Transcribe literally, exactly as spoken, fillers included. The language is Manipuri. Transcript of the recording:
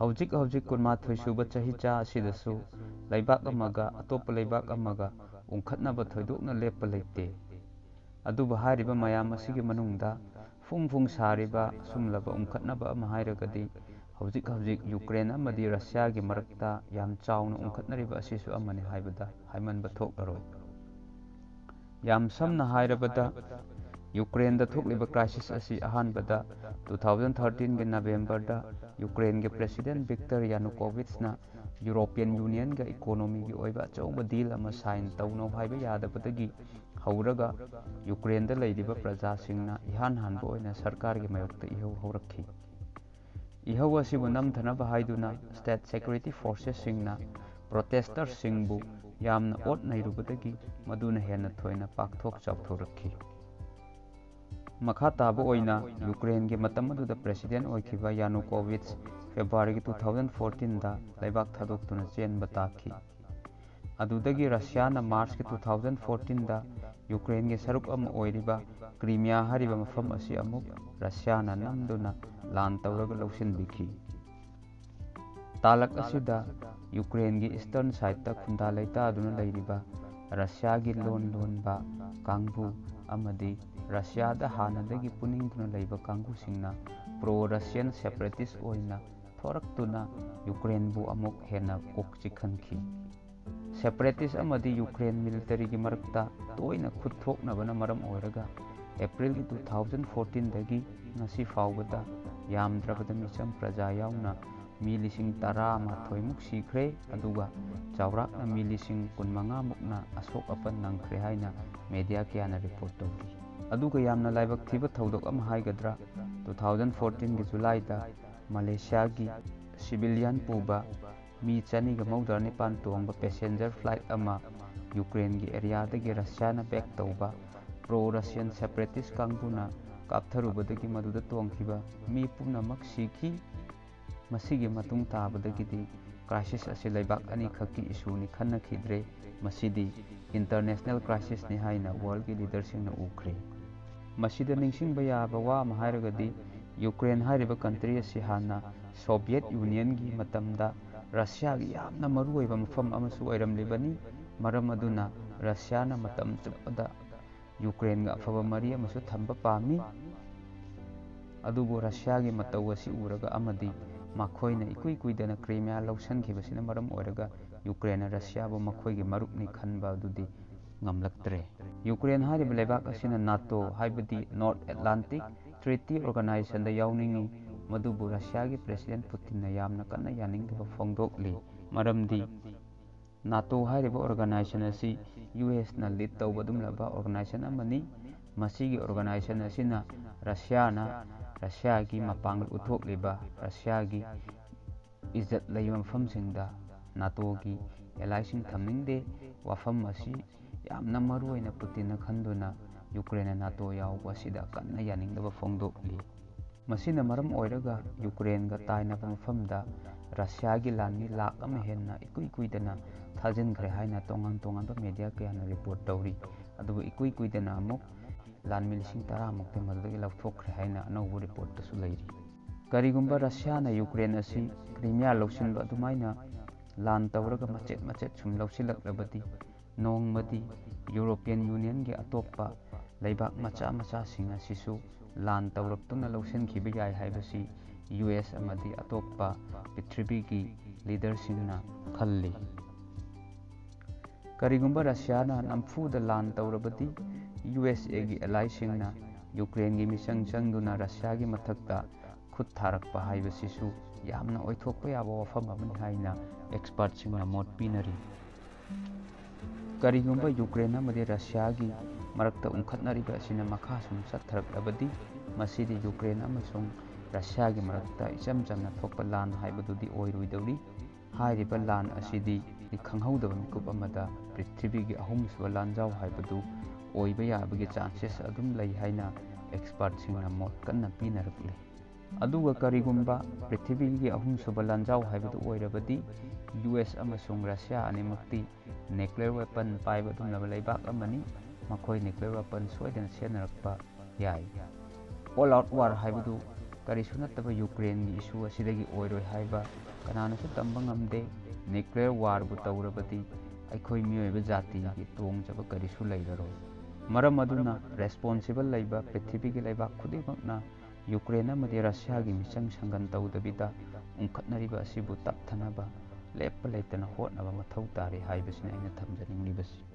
ꯍꯧꯖꯤꯛ ꯍꯧꯖꯤꯛ ꯀꯨꯟꯃꯥꯊꯣꯏ ꯁꯨꯕ ꯆꯍꯤꯆꯥ ꯑꯁꯤꯗꯁꯨ ꯂꯩꯕꯥꯛ ꯑꯃꯒ ꯑꯇꯣꯞꯄ ꯂꯩꯕꯥꯛ ꯑꯃꯒ ꯎꯪꯈꯠꯅꯕ ꯊꯣꯏꯗꯣꯛꯅ ꯂꯦꯞꯄ ꯂꯩꯇꯦ꯫ ꯑꯗꯨꯕꯨ ꯍꯥꯏꯔꯤꯕ ꯃꯌꯥꯝ ꯑꯁꯤꯒꯤ ꯃꯅꯨꯡꯗ ꯐꯨꯡ ꯐꯨꯡ ꯁꯥꯔꯤꯕ ꯑꯁꯨꯝꯂꯕ ꯎꯪꯈꯠꯅꯕ ꯑꯃ ꯍꯥꯏꯔꯒꯗꯤ ꯍꯧꯖꯤꯛ ꯍꯧꯖꯤꯛ ꯌꯨꯀ꯭ꯔꯦꯟ ꯑꯃꯗꯤ ꯔꯁꯤꯌꯥꯒꯤ ꯃꯔꯛꯇ ꯌꯥꯝ ꯆꯥꯎꯅ ꯎꯪꯈꯠꯅꯔꯤꯕ ꯑꯁꯤꯁꯨ ꯑꯃꯅꯤ ꯍꯥꯏꯕꯗ ꯍꯥꯏꯃꯟꯕ ꯊꯣꯛꯂꯔꯣꯏ꯫ ꯌꯥꯝ ꯁꯝꯅ ꯍꯥꯏꯔꯕꯗ, ꯌꯨꯀ꯭ꯔꯦꯟꯗ ꯊꯣꯛꯂꯤꯕ crisis ꯑꯁꯤ ꯑꯍꯥꯟꯕꯗ two thousand thirteen ꯒꯤ November ꯗ ꯌꯨꯀ꯭ꯔꯦꯟꯒꯤ President Viktor Yanukovychꯅ European Union ꯒ economy ꯒꯤ ꯑꯣꯏꯕ ꯑꯆꯧꯕ deal ꯑꯃ sign ꯇꯧꯅꯧ ꯍꯥꯏꯕ ꯌꯥꯗꯕꯗꯒꯤ ꯍꯧꯔꯒ ꯌꯨꯀ꯭ꯔꯦꯟꯗ ꯂꯩꯔꯤꯕ ꯄ꯭ꯔꯖꯥꯁꯤꯡꯅ ꯏꯍꯥꯟ ꯍꯥꯟꯕ ꯑꯣꯏꯅ ꯁꯔꯀꯥꯔꯒꯤ ꯃꯥꯌꯣꯛꯇ ꯏꯍꯧ ꯍꯧꯔꯛꯈꯤ꯫ ꯏꯍꯧ ꯑꯁꯤꯕꯨ ꯅꯝꯊꯅꯕ ꯍꯥꯏꯗꯨꯅ state security forces ꯁꯤꯡꯅ protester ꯁꯤꯡꯕꯨ ꯌꯥꯝꯅ ꯑꯣꯠ ꯅꯩꯔꯨꯕꯗꯒꯤ ꯃꯗꯨꯅ ꯍꯦꯟꯅ ꯊꯣꯏꯅ ꯄꯥꯛꯊꯣꯛ ꯆꯥꯎꯊꯣꯔꯛꯈꯤ꯫ ꯃꯈꯥ ꯇꯥꯕ ꯑꯣꯏꯅ ꯌꯨꯀ꯭ꯔꯦꯟꯒꯤ ꯃꯇꯝ ꯑꯗꯨꯗ President ꯑꯣꯏꯈꯤꯕ ꯌꯥꯅꯨꯀꯣꯚꯤꯆ February ꯒꯤ two thousand fourteen ꯗ ꯂꯩꯕꯥꯛ ꯊꯥꯗꯣꯛꯇꯨꯅ ꯆꯦꯟꯕ ꯇꯥꯈꯤ꯫ ꯑꯗꯨꯗꯒꯤ ꯔꯁꯤꯌꯥꯅ March ꯀꯤ two thousand fourteen ꯗ ꯌꯨꯀ꯭ꯔꯦꯟꯒꯤ ꯁꯔꯨꯛ ꯑꯃ ꯑꯣꯏꯔꯤꯕ ꯀ꯭ꯔꯤꯃꯤꯌꯥ ꯍꯥꯏꯔꯤꯕ ꯃꯐꯝ ꯑꯁꯤ ꯑꯃꯨꯛ ꯔꯁꯤꯌꯥꯅ ꯅꯝꯗꯨꯅ ꯂꯥꯟ ꯇꯧꯔꯒ ꯂꯧꯁꯤꯟꯕꯤꯈꯤ꯫ ꯇꯥꯂꯛ ꯑꯁꯤꯗ ꯌꯨꯀ꯭ꯔꯦꯟꯒꯤ eastern side ꯇ ꯈꯨꯟꯗꯥ ꯂꯩꯇꯥꯗꯨꯅ ꯂꯩꯔꯤꯕ ꯔꯁꯤꯌꯥꯒꯤ ꯂꯣꯟ ꯂꯣꯟꯕ ꯀꯥꯡꯕꯨ ꯑꯃꯗꯤ ꯔꯁꯤꯌꯥꯗ ꯍꯥꯟꯅꯗꯒꯤ ꯄꯨꯅꯤꯡꯗꯨꯅ ꯂꯩꯕ ꯀꯥꯡꯕꯨꯁꯤꯡꯅ pro Russian separatist ꯑꯣꯏꯅ ꯊꯣꯔꯛꯇꯨꯅ ꯌꯨꯀ꯭ꯔꯦꯟꯕꯨ ꯑꯃꯨꯛ ꯍꯦꯟꯅ ꯀꯣꯛ ꯆꯤꯛꯍꯟꯈꯤ꯫ Separatist ꯑꯃꯗꯤ ꯌꯨꯀ꯭ꯔꯦꯟ military ꯒꯤ ꯃꯔꯛꯇ ꯇꯣꯏꯅ ꯈꯨꯠ ꯊꯣꯛꯅꯕꯅ ꯃꯔꯝ ꯑꯣꯏꯔꯒ April ꯒꯤ two thousand fourteen ꯗꯒꯤ ꯉꯁꯤ ꯐꯥꯎꯕꯗ ꯌꯥꯝꯗ꯭ꯔꯕꯗ ꯃꯤꯆꯝ ꯄ꯭ꯔꯖꯥ ꯌꯥꯎꯅ ꯃꯤ ꯂꯤꯁꯤꯡ ꯇꯔꯥꯃꯥꯊꯣꯏ ꯃꯨꯛ ꯁꯤꯈ꯭ꯔꯦ, ꯑꯗꯨꯒ ꯆꯥꯎꯔꯥꯛꯅ ꯃꯤ ꯂꯤꯁꯤꯡ ꯀꯨꯟꯃꯉꯥ ꯃꯨꯛꯅ ꯑꯁꯣꯛ ꯑꯄꯟ ꯅꯪꯈ꯭ꯔꯦ ꯍꯥꯏꯅ media ꯀꯌꯥꯅ report ꯇꯧꯔꯤ꯫ ꯑꯗꯨꯒ ꯌꯥꯝꯅ ꯂꯥꯏꯕꯛ ꯊꯤꯕ ꯊꯧꯗꯣꯛ ꯑꯃ ꯍꯥꯏꯒꯗ꯭ꯔꯥ, two thousand fourteen ꯒꯤ July ꯗ ꯃꯂꯦꯁꯤꯌꯥꯒꯤ civilian ꯄꯨꯕ ꯃꯤ ꯆꯅꯤꯒ ꯃꯧꯗ꯭ꯔꯥ ꯅꯤꯄꯥꯟ ꯇꯣꯡꯕ passenger flight ꯑꯃ ꯌꯨꯀ꯭ꯔꯦꯟꯒꯤ area ꯗꯒꯤ ꯔꯁꯤꯌꯥꯅ back ꯇꯧꯕ pro Russian separatist ꯀꯥꯡꯕꯨꯅ ꯀꯥꯞꯊꯔꯨꯕꯗꯒꯤ ꯃꯗꯨꯗ ꯇꯣꯡꯈꯤꯕ ꯃꯤ ꯄꯨꯝꯅꯃꯛ ꯁꯤꯈꯤ꯫ ꯃꯁꯤꯒꯤ ꯃꯇꯨꯡ ꯇꯥꯕꯗꯒꯤꯗꯤ crisis ꯑꯁꯤ ꯂꯩꯕꯥꯛ ꯑꯅꯤꯈꯛꯀꯤ issue ꯅꯤ ꯈꯟꯅꯈꯤꯗ꯭ꯔꯦ꯫ ꯃꯁꯤꯗꯤ international crisis ꯅꯤ ꯍꯥꯏꯅ world ꯒꯤ leader ꯁꯤꯡꯅ ꯎꯈ꯭ꯔꯦ꯫ ꯃꯁꯤꯗ ꯅꯤꯡꯁꯤꯡꯕ ꯌꯥꯕ ꯋꯥ ꯑꯃ ꯍꯥꯏꯔꯒꯗꯤ, ꯌꯨꯀ꯭ꯔꯦꯟ ꯍꯥꯏꯔꯤꯕ country ꯑꯁꯤ ꯍꯥꯟꯅ ꯁꯣꯚꯤꯌꯦꯠ ꯌꯨꯅꯤꯌꯟꯒꯤ ꯃꯇꯝꯗ ꯔꯁꯤꯌꯥꯒꯤ ꯌꯥꯝꯅ ꯃꯔꯨꯑꯣꯏꯕ ꯃꯐꯝ ꯑꯃꯁꯨ ꯑꯣꯏꯔꯝꯂꯤꯕꯅꯤ꯫ ꯃꯔꯝ ꯑꯗꯨꯅ ꯔꯁꯤꯌꯥꯅ ꯃꯇꯝ ꯆꯨꯞꯄꯗ ꯌꯨꯀ꯭ꯔꯦꯟꯒ ꯑꯐꯕ ꯃꯔꯤ ꯑꯃꯁꯨ ꯊꯝꯕ ꯄꯥꯝꯃꯤ꯫ ꯑꯗꯨꯕꯨ ꯔꯁꯤꯌꯥꯒꯤ ꯃꯇꯧ ꯑꯁꯤ ꯎꯔꯒ ꯑꯃꯗꯤ ꯃꯈꯣꯏꯅ ꯏꯀꯨꯏ ꯀꯨꯏꯗꯅ ꯀ꯭ꯔꯤꯃꯤꯌꯥ ꯂꯧꯁꯤꯟꯈꯤꯕꯁꯤꯅ ꯃꯔꯝ ꯑꯣꯏꯔꯒ ꯌꯨꯀ꯭ꯔꯦꯟꯅ ꯔꯁꯤꯌꯥꯕꯨ ꯃꯈꯣꯏꯒꯤ ꯃꯔꯨꯞꯅꯤ ꯈꯟꯕ ꯑꯗꯨꯗꯤ ꯉꯝꯂꯛꯇ꯭ꯔꯦ꯫ ꯌꯨꯀ꯭ꯔꯦꯟ ꯍꯥꯏꯔꯤꯕ ꯂꯩꯕꯥꯛ ꯑꯁꯤꯅ ꯅꯥꯇꯣ ꯍꯥꯏꯕꯗꯤ ꯅꯣꯔꯠ ꯑꯦꯠꯂꯥꯟꯇꯤꯛ ꯇ꯭ꯔꯤꯇꯤ ꯑꯣꯔꯒꯅꯥꯏꯖꯦꯁꯟꯗ ꯌꯥꯎꯅꯤꯡꯏ, ꯃꯗꯨꯕꯨ ꯔꯁꯤꯌꯥꯒꯤ ꯄ꯭ꯔꯦꯁꯤꯗꯦꯟ ꯄꯨꯇꯤꯟꯅ ꯌꯥꯝꯅ ꯀꯟꯅ ꯌꯥꯅꯤꯡꯗꯕ ꯐꯣꯡꯗꯣꯛꯂꯤ꯫ ꯃꯔꯝꯗꯤ ꯅꯥꯇꯣ ꯍꯥꯏꯔꯤꯕ ꯑꯣꯔꯒꯅꯥꯏꯖꯦꯁꯟ ꯑꯁꯤ ꯌꯨ ꯑꯦꯁꯅ ꯂꯤꯗ ꯇꯧꯕ ꯑꯗꯨꯒꯨꯝꯂꯕ ꯑꯣꯔꯒꯅꯥꯏꯖꯦꯁꯟ ꯑꯃꯅꯤ꯫ ꯃꯁꯤꯒꯤ ꯑꯣꯔꯒꯅꯥꯏꯖꯦꯁꯟ ꯑꯁꯤꯅ ꯔꯁꯤꯌꯥꯅ ꯔꯁꯤꯌꯥꯒꯤ ꯃꯄꯥꯡꯒꯜ ꯎꯠꯊꯣꯛꯂꯤꯕ ꯔꯁꯤꯌꯥꯒꯤ ꯏꯖꯠ ꯂꯩꯕ ꯃꯐꯝꯁꯤꯡꯗ ꯅꯥꯇꯣꯒꯤ ꯑꯦꯂꯥꯏꯁꯤꯡ ꯊꯝꯅꯤꯡꯗꯦ꯫ ꯋꯥꯐꯝ ꯑꯁꯤ ꯌꯥꯝꯅ ꯃꯔꯨ ꯑꯣꯏꯅ ꯄꯨꯇꯤꯟꯅ ꯈꯟꯗꯨꯅ ꯌꯨꯀ꯭ꯔꯦꯟꯅ ꯅꯥꯇꯣ ꯌꯥꯎꯕ ꯑꯁꯤꯗ ꯀꯟꯅ ꯌꯥꯅꯤꯡꯗꯕ ꯐꯣꯡꯗꯣꯛꯂꯤ꯫ ꯃꯁꯤꯅ ꯃꯔꯝ ꯑꯣꯏꯔꯒ ꯌꯨꯀ꯭ꯔꯦꯟꯒ ꯇꯥꯏꯅꯕ ꯃꯐꯝꯗ ꯔꯁꯤꯌꯥꯒꯤ ꯂꯥꯟꯃꯤ ꯂꯥꯈ ꯑꯃ ꯍꯦꯟꯅ ꯏꯀꯨꯏ ꯀꯨꯏꯗꯅ ꯊꯥꯖꯤꯟꯈ꯭ꯔꯦ ꯍꯥꯏꯅ ꯇꯣꯉꯥꯟ ꯇꯣꯉꯥꯟꯕ ꯃꯦꯗꯤꯌꯥ ꯀꯌꯥꯅ ꯔꯤꯄꯣꯔꯠ ꯇꯧꯔꯤ꯫ ꯑꯗꯨꯕꯨ ꯏꯀꯨꯏ ꯀꯨꯏꯗꯅ ꯑꯃꯨꯛ ꯂꯥꯟꯃꯤ ꯂꯤꯁꯤꯡ ꯇꯔꯥꯃꯨꯛꯇꯤ ꯃꯗꯨꯗꯒꯤ ꯂꯧꯊꯣꯛꯈ꯭ꯔꯦ ꯍꯥꯏꯅ ꯑꯅꯧꯕ ꯔꯤꯄꯣꯔꯠꯇꯁꯨ ꯂꯩꯔꯤ꯫ ꯀꯔꯤꯒꯨꯝꯕ ꯔꯁꯤꯌꯥꯅ ꯌꯨꯀ꯭ꯔꯦꯟ ꯑꯁꯤ ꯀ꯭ꯔꯤꯃꯤꯌꯥ ꯂꯧꯁꯤꯟꯕ ꯑꯗꯨꯃꯥꯏꯅ ꯂꯥꯟ ꯇꯧꯔꯒ ꯃꯆꯦꯠ ꯃꯆꯦꯠ ꯁꯨꯝ ꯂꯧꯁꯤꯜꯂꯛꯂꯕꯗꯤ ꯅꯣꯡꯃꯗꯤ ꯌꯨꯔꯣꯄꯤꯌꯟ ꯌꯨꯅꯤꯌꯟꯒꯤ ꯑꯇꯣꯞꯄ ꯂꯩꯕꯥꯛ ꯃꯆꯥ ꯃꯆꯥꯁꯤꯡ ꯑꯁꯤꯁꯨ ꯂꯥꯟ ꯇꯧꯔꯛꯇꯨꯅ ꯂꯧꯁꯤꯟꯈꯤꯕ ꯌꯥꯏ ꯍꯥꯏꯕꯁꯤ ꯌꯨ ꯑꯦꯁ ꯑꯃꯗꯤ ꯑꯇꯣꯞꯄ ꯄ꯭ꯔꯤꯊꯤꯕꯤꯒꯤ ꯂꯤꯗꯔꯁꯤꯡꯅ ꯈꯜꯂꯤ꯫ ꯀꯔꯤꯒꯨꯝꯕ ꯔꯁꯤꯌꯥꯅ ꯅꯝꯐꯨꯗ ꯂꯥꯟ ꯇꯧꯔꯕꯗꯤ ꯌꯨ ꯑꯦꯁ ꯑꯦꯒꯤ ꯑꯦꯂꯥꯏꯁꯤꯡꯅ ꯌꯨꯀ꯭ꯔꯦꯟꯒꯤ ꯃꯤꯆꯪ ꯆꯪꯗꯨꯅ ꯔꯁꯤꯌꯥꯒꯤ ꯃꯊꯛꯇ ꯈꯨꯠ ꯊꯥꯔꯛꯄ ꯍꯥꯏꯕꯁꯤꯁꯨ ꯌꯥꯝꯅ ꯑꯣꯏꯊꯣꯛꯄ ꯌꯥꯕ ꯋꯥꯐꯝ ꯑꯃꯅꯤ ꯍꯥꯏꯅ ꯑꯦꯛꯁꯄꯔꯠꯁꯤꯡꯅ ꯃꯣꯠ ꯄꯤꯅꯔꯤ꯫ ꯀꯔꯤꯒꯨꯝꯕ ꯌꯨꯀ꯭ꯔꯦꯟ ꯑꯃꯗꯤ ꯔꯁꯤꯌꯥꯒꯤ ꯃꯔꯛꯇ ꯎꯪꯈꯠꯅꯔꯤꯕ ꯑꯁꯤꯅ ꯃꯈꯥ ꯁꯨꯝ ꯆꯠꯊꯔꯛꯂꯕꯗꯤ ꯃꯁꯤꯗꯤ ꯌꯨꯀ꯭ꯔꯦꯟ ꯑꯃꯁꯨꯡ ꯔꯁꯤꯌꯥꯒꯤ ꯃꯔꯛꯇ ꯏꯆꯝ ꯆꯝꯅ ꯊꯣꯛꯄ ꯂꯥꯟ ꯍꯥꯏꯕꯗꯨꯗꯤ ꯑꯣꯏꯔꯣꯏꯗꯧꯔꯤ꯫ ꯍꯥꯏꯔꯤꯕ ꯂꯥꯟ ꯑꯁꯤꯗꯤ ꯈꯪꯍꯧꯗꯕ ꯃꯤꯀꯨꯞ ꯑꯃꯗ ꯄ꯭ꯔꯤꯊꯤꯕꯤꯒꯤ ꯑꯍꯨꯝꯁꯨꯕ ꯂꯥꯟꯖꯥꯎ ꯍꯥꯏꯕꯗꯨ ꯑꯣꯏꯕ ꯌꯥꯕꯒꯤ ꯆꯥꯟꯁꯦꯁ ꯑꯗꯨꯝ ꯂꯩ ꯍꯥꯏꯅ ꯑꯦꯛꯁꯄꯔꯠꯁꯤꯡꯅ ꯃꯣꯠ ꯀꯟꯅ ꯄꯤꯅꯔꯛꯂꯤ꯫ ꯑꯗꯨꯒ ꯀꯔꯤꯒꯨꯝꯕ ꯄ꯭ꯔꯤꯊꯤꯕꯤꯒꯤ ꯑꯍꯨꯝꯁꯨꯕ ꯂꯥꯟꯖꯥꯎ ꯍꯥꯏꯕꯗꯨ ꯑꯣꯏꯔꯕꯗꯤ ꯌꯨ ꯑꯦꯁ ꯑꯃꯁꯨꯡ ꯔꯁꯤꯌꯥ ꯑꯅꯤꯃꯛꯇꯤ ꯅ꯭ꯌꯨꯀ꯭ꯂꯤꯌꯔ ꯋꯦꯄꯟ ꯄꯥꯏꯕ ꯑꯗꯨꯒꯨꯝꯂꯕ ꯂꯩꯕꯥꯛ ꯑꯃꯅꯤ꯫ ꯃꯈꯣꯏ ꯅ꯭ꯌꯨꯀ꯭ꯂꯤꯌꯔ ꯋꯦꯄꯟ ꯁꯣꯏꯗꯅ ꯁꯤꯖꯤꯟꯅꯔꯛꯄ ꯌꯥꯏ꯫ ꯑꯣꯜ ꯑꯥꯎꯠ ꯋꯥꯔ ꯍꯥꯏꯕꯗꯨ ꯀꯔꯤꯁꯨ ꯅꯠꯇꯕ ꯌꯨꯀ꯭ꯔꯦꯟꯒꯤ ꯏꯁꯨ ꯑꯁꯤꯗꯒꯤ ꯑꯣꯏꯔꯣꯏ ꯍꯥꯏꯕ ꯀꯅꯥꯅꯁꯨ ꯇꯝꯕ ꯉꯝꯗꯦ꯫ ꯅ꯭ꯌꯨꯀ꯭ꯂꯤꯌꯔ ꯋꯥꯔꯕꯨ ꯇꯧꯔꯕꯗꯤ ꯑꯩꯈꯣꯏ ꯃꯤꯑꯣꯏꯕ ꯖꯥꯇꯤꯒꯤ ꯇꯣꯡꯖꯕ ꯀꯔꯤꯁꯨ ꯂꯩꯔꯔꯣꯏ꯫ ꯃꯔꯝ ꯑꯗꯨꯅ ꯔꯦꯁꯄꯣꯟꯁꯤꯕꯜ ꯂꯩꯕ ꯄ꯭ꯔꯤꯊꯤꯕꯤꯒꯤ ꯂꯩꯕꯥꯛ ꯈꯨꯗꯤꯡꯃꯛꯅ ꯌꯨꯀ꯭ꯔꯦꯟ ꯑꯃꯗꯤ ꯔꯁꯤꯌꯥꯒꯤ ꯃꯤꯆꯪ ꯁꯪꯒꯟ ꯇꯧꯗꯕꯤꯗ ꯎꯪꯈꯠꯅꯔꯤꯕ ꯑꯁꯤꯕꯨ ꯇꯞꯊꯅꯕ ꯂꯦꯞꯄ ꯂꯩꯇꯅ ꯍꯣꯠꯅꯕ ꯃꯊꯧ ꯇꯥꯔꯤ ꯍꯥꯏꯕꯁꯤꯅꯤ ꯑꯩꯅ ꯊꯝꯖꯅꯤꯡꯂꯤꯕꯁꯤ꯫